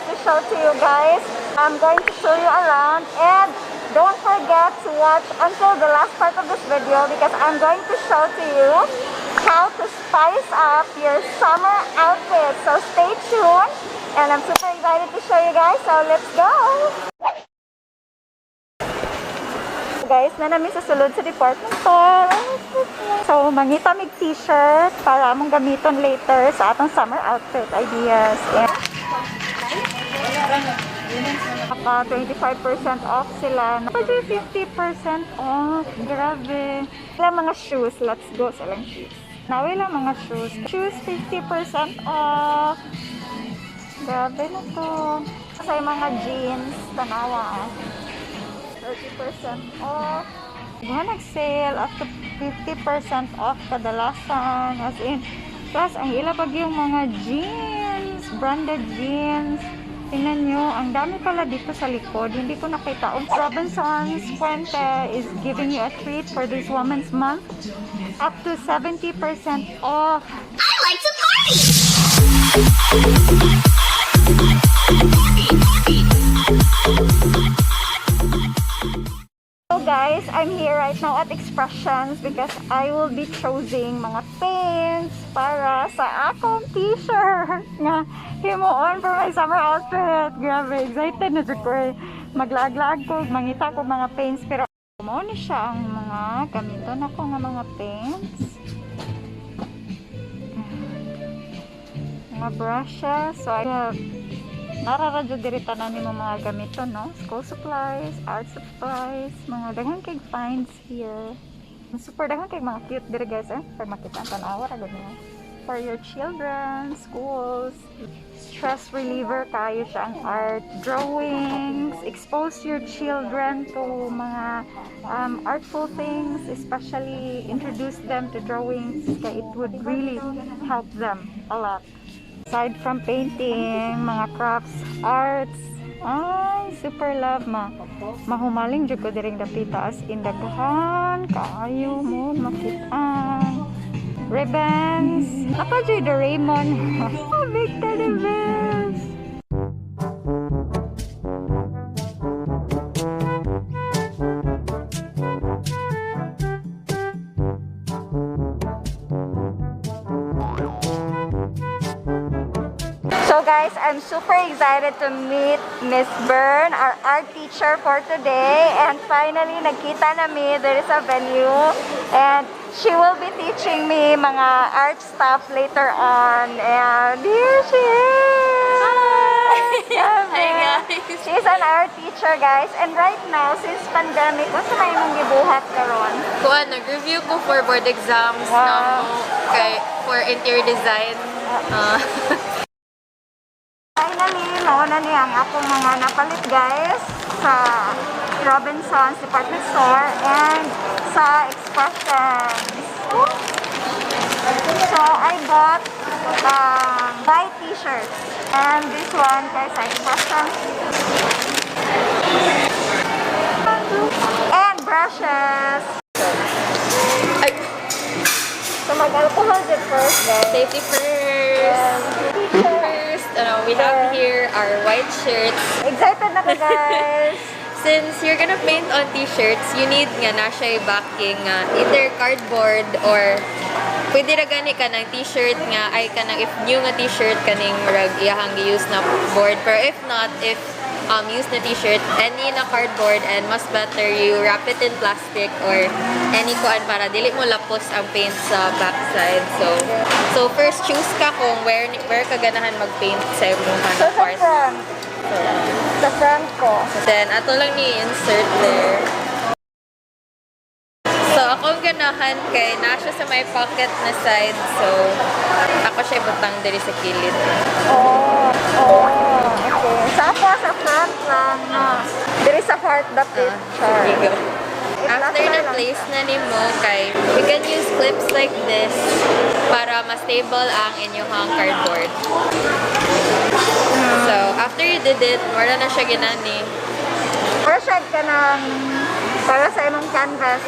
to show to you guys. I'm going to show you around, and don't forget to watch until the last part of this video because I'm going to show to you how to spice up your summer outfit. So stay tuned, and I'm super excited to show you guys. So let's go! Guys, naa na mi sa sulod sa department store. So, mangita mig t-shirt para among gamiton later sa atong summer outfit ideas. And naka 25% off sila. Naka 50% off. Grabe. Ilang mga shoes. Let's go sa ilang shoes. Naa ilang mga shoes. Shoes 50% off. Grabe na to. Sa mga jeans, tanawa ah. 30% off. Mga nag-sale up to 50% off kadalasan. As in, plus ang ila pag yung mga jeans, branded jeans. Tingnan nyo, ang dami pala dito sa likod. Hindi ko nakita. Oh, Robinson's Fuente is giving you a treat for this Women's Month. Up to 70% off. I like to party! Party, party. So guys, I'm here right now at Expressions because I will be choosing mga paints para sa akong t-shirt nga himuon for my summer outfit. Grabe, excited na jud ko eh. Maglaag-laag ko, mangita ko mga paints, pero mao ni siya ang mga gamiton ako nga mga paints. Mga brushes. So I have naa ra jud diri tanan nimo mga gamiton, no? School supplies, art supplies, mga daghan kay finds here. Super daghan kay mga cute diri, guys, eh. Pag makita ang tan-awa ra gud niyo. For your children, schools, stress reliever kayo siya ang art, drawings, expose your children to mga artful things, especially introduce them to drawings kay it would really help them a lot. Aside from painting, mga crafts, arts, ay, super love ma. Mahumaling jud ko diring dapita, as in daghan kaayo mo makita. Ribbons. Naa pa jud Doraemon. Big teddy bears. So guys, I'm super excited to meet Miss Byrne, our art teacher for today. And finally, nagkita na mi. There is a venue. And she will be teaching me mga art stuff later on. And here she is! Hi! Grabe. Hi, guys! She's an art teacher, guys. And right now, since pandemic, unsa may imong gibuhat karon? Kuan, nag-review ko for board exams namo kay for interior design. Finally, mao na niya ang akong mga napalit, guys, sa Robinson's Department Store and sa Expressions. So, I bought white t-shirts. And this one, guys, sa Expressions. And brushes. Ay, So, mag-alcohol did first, guys. Safety first. Teacher. First, ano, we have here our white shirts. Excited na ko, guys. Since you're gonna paint on t-shirts, you need nga na siya backing nga either cardboard or pwede ra gani ka ng t-shirt nga ay kanang if new nga t-shirt, kaning murag iyahang gi-use na board. Pero if not, if use na t-shirt, any na cardboard, and mas better you wrap it in plastic or any kuan para dili mo lapos ang paint sa backside. So first, choose ka kung where ka ganahan mag-paint sa imong So, sa part. Front. Sa front ko. Then, ato lang ni-insert there. So, akong ganahan kay naa siya sa may pocket na side. So, ako siya ibutang diri sa kilid. Oh, okay. Sa ako, sa front lang, no. Diri sa heart dapit. Ah, sige, go. I-plaster After na lang place siya. Na nimo kay we can use clips like this para mas stable ang inyong cardboard. So, after you did it, wala na siya ginani. Para siya ka ng, para sa imong canvas.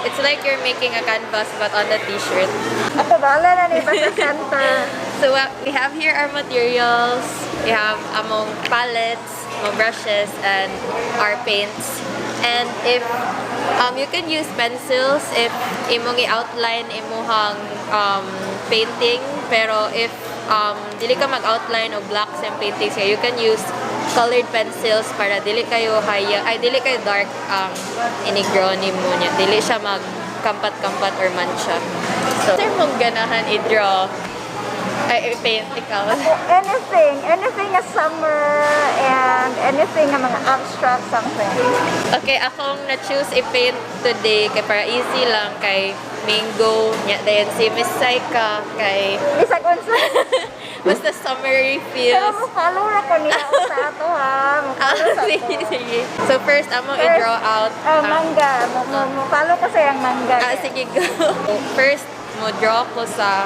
It's like you're making a canvas but on the t-shirt. Ako, bahala na ni ba sa center. So we have here our materials. We have among palettes, mga brushes, and our paints. And if you can use pencils if imong i-outline imuhang painting, pero if dili ka mag-outline o blocks and paintings, you can use colored pencils para dili kayo high ay dili kayo dark ang ini-draw nimo niya. Dili siya mag kampat-kampat or mancha. So, sir mong ganahan i-draw ay i-paint ikaw? Anything, anything na summer and anything na mga abstract something. Okay, akong na-choose i-paint today kay para easy lang kay mango nya, dayon si Miss Saika kay Bisag unsa. basta summery Pero feels. mo follow ra ko niya sa ato ha. Mo Ah, follow sa sige, ato. sige. So first, among First, i-draw out Oh, mangga. Mo follow ko sa iyang mangga. Ah, sige, go. First, mo draw ko sa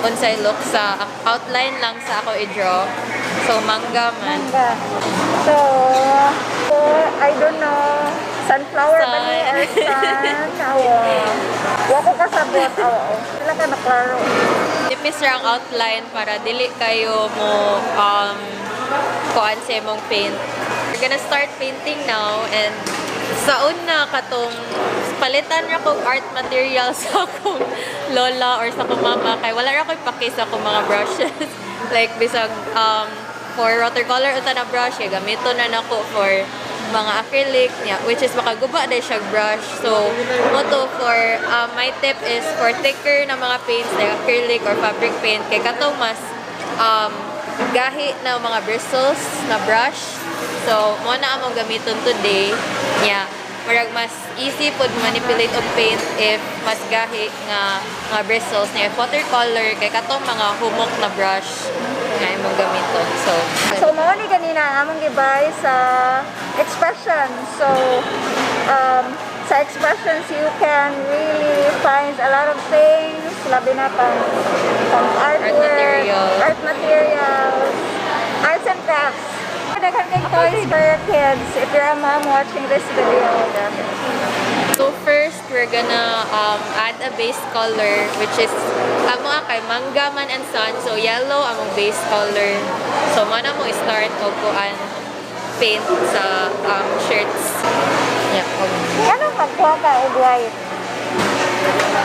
unsay look sa outline lang sa ako i-draw. So mangga man. Mangga. So, I don't know, sunflower ba ni Sun. or sun? Awo. Wa ko kasabot. Awo. Sila ka naklaro. Nipis ra ang outline para dili kayo mo kuan sa imong paint. We're gonna start painting now and sa una katong palitan ra kog art materials sa akong lola or sa akong mama kay wala ra koy paki sa akong mga brushes. Like bisag for watercolor unta na brush kay gamiton na nako for mga acrylic niya, which is makaguba na siya brush. So mo to for my tip is for thicker na mga paints like acrylic or fabric paint kay katong mas gahi na mga bristles na brush. So mo na among gamiton today niya. Murag mas easy pod manipulate og paint if mas gahi nga mga bristles niya. If watercolor kay katong mga humok na brush nga imong gamiton. So So, mao ni ganina ang among gibay sa Expression. So, sa Expressions, you can really find a lot of things. Labi na pang artwork, materials. Art materials, arts and crafts. Daghan kay toys for your kids. If you're a mom watching this video, grabe. So first, we're gonna add a base color, which is amo ah, kay mangga man and sun. So yellow among base color. So mo na mo start og kuan paint sa shirts. Yeah, og Ano magkuha ka og white?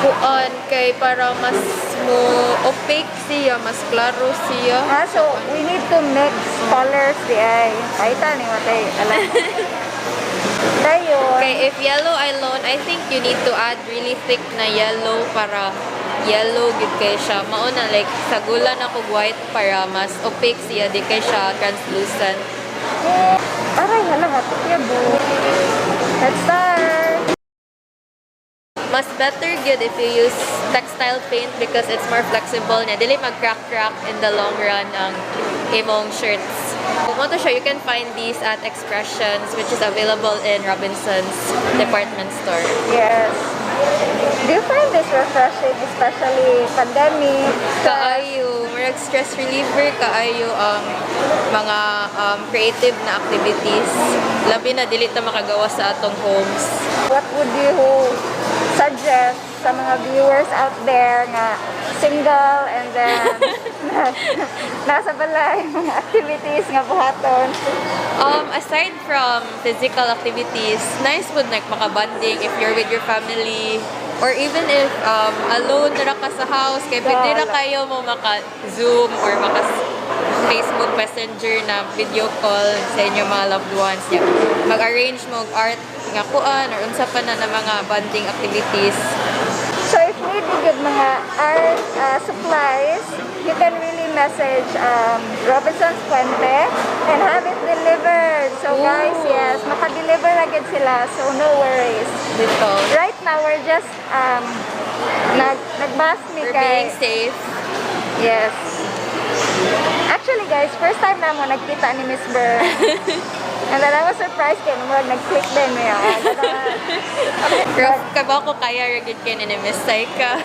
Kuan kay para mas mo opaque siya, mas klaro siya. Ah, so we need to mix colors di ay. Ay ta ni matay alam. Dayon. Okay, if yellow alone, I think you need to add really thick na yellow para yellow gid kay siya. Mao na like sagulan ako white para mas opaque siya, di kay siya translucent. Aray, hala, hatok ya bo. Let's start. Mas better gyud if you use textile paint because it's more flexible niya. Dili mag-crack-crack in the long run ang imong shirts. Kung to siya, you can find these at Expressions, which is available in Robinson's department store. Yes. Do you find this refreshing, especially pandemic? Kaayo, murag stress reliever kaayo ang mga creative na activities. Labi na dili ta makagawa sa atong homes. What would you suggest sa mga viewers out there nga single and then nasa balay, mga activities nga buhaton? Aside from physical activities, nice would like makabanding if you're with your family or even if alone na ra ka sa house kay pwede ra Wala. kayo mo maka Zoom or maka Facebook Messenger na video call sa inyong mga loved ones. Yeah. Mag-arrange mo og art nga kuan or unsa pa na mga bonding activities. So if need you gyud mga art supplies, you can really message Robinson's Puente and have it delivered. So guys, Ooh. Yes, maka-deliver agad sila. So no worries. Dito. Right now, we're just nag-mask mi We're kay being safe. Yes. Actually guys, first time na mo nagkita ni Miss Ber. And then I was surprised kay murag nag-click din niya. Pero kabaw ko kaya ra gyud kay ni Miss Saika.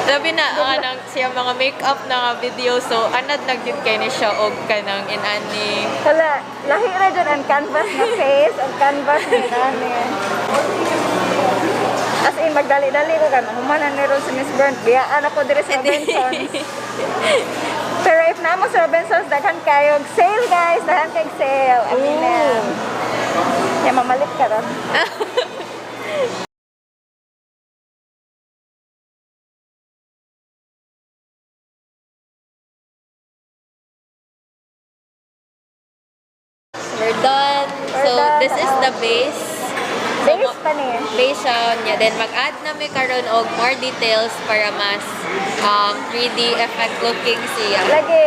Labi na ang anang siya mga makeup na nga video, so anad na gyud kay ni siya og kanang inani. Hala, lahi ra dyan ang canvas na face, ang canvas na inani. As in, magdali-dali ko kay mahuman na ni ron si Miss Burnt. Biyaan ako diri sa Robinsons. Pero if naa mo sa Robinsons, daghan kayo sale, guys. Daghan kay sale. I mean, yeah, mamalit ka ron. We're done. We're So, done. this is the base. Base pa ni. Base siya niya. Then, mag-add na mi karon og more details para mas 3D effect looking siya. Lagi.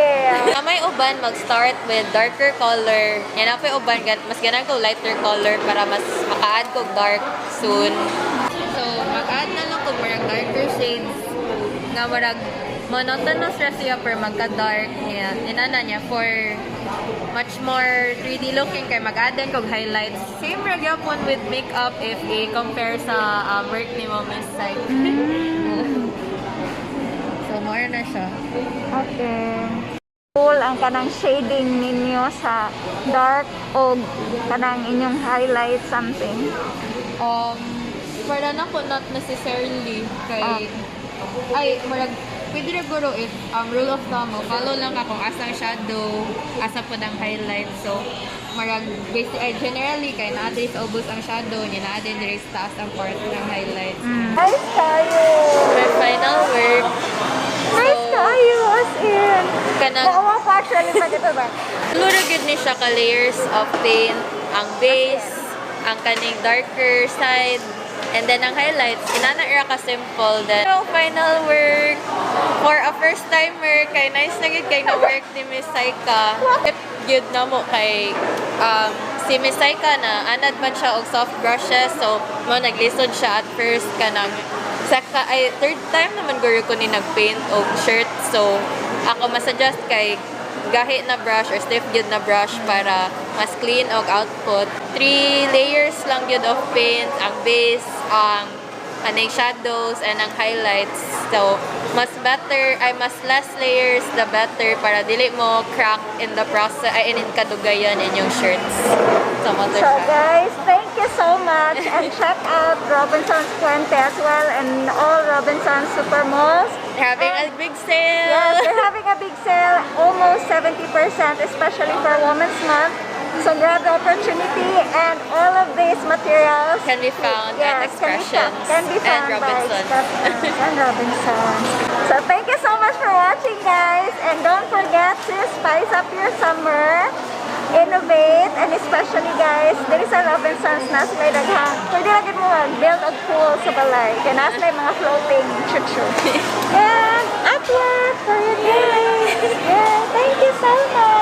May uban mag-start with darker color. Yan na uban mas ganahan ko lighter color para mas maka-add kog dark soon. So, mag-add na lang kog murag darker shades nga murag monotonous ra siya pero magka-dark niya. Inana niya for much more 3D looking kay mag-add din kog highlights. Same ra gyapon with makeup if i-compare sa work ni mo, Miss Sai. So, more na siya. Okay. Cool ang kanang shading ninyo sa dark o kanang inyong highlight something. Para na ko, not necessarily kay ay murag pwede ra guro if rule of thumb mo follow lang ka kung asang shadow, asa po ang highlight. So murag basic ay generally kay naa diri sa ubos ang shadow niya, naa din diri sa taas ang part ng highlights. Nice kayo! My final work. Nice kayo! As in! Kanang Naawa ko actually pag ito ba? Luro gyud ni siya ka layers of paint, ang base, ang kaning darker side, and then ang highlights. Inana ra ka simple. Then so, final work for a first timer kay nice na gyud kay na work ni Miss Saika. Tip gyud na mo kay si Miss Saika na anad man siya og soft brushes, so mo naglisod siya at first. Kanang saka ay third time naman guro ko ni nagpaint og shirt, so ako masuggest kay gahi na brush or stiff gyud na brush para mas clean og output. Three layers lang gyud of paint, ang base, ang aning shadows, and ang highlights. So, mas better, ay mas less layers, the better para dili mo crack in the process, ay in kadugayan inyong shirts. So, mo to So siya. Guys, thank you so much and check out Robinson's Puente as well and all Robinson's Super Malls. Having a big sale! Yes, they're having a big sale, almost 70%, especially for Women's Month. So grab the opportunity, and all of these materials Can be found at yes, can be Expressions can be and found by Robinsons. Expressions and Robinsons. So thank you so much for watching, guys, and don't forget to spice up your summer, innovate, and especially, guys, there is a Robinsons na sila daghang. Pwede lang mo mag-build a pool sa balay. Kaya naa sila mga floating chuchu. And artwork for you guys. Yeah, thank you so much.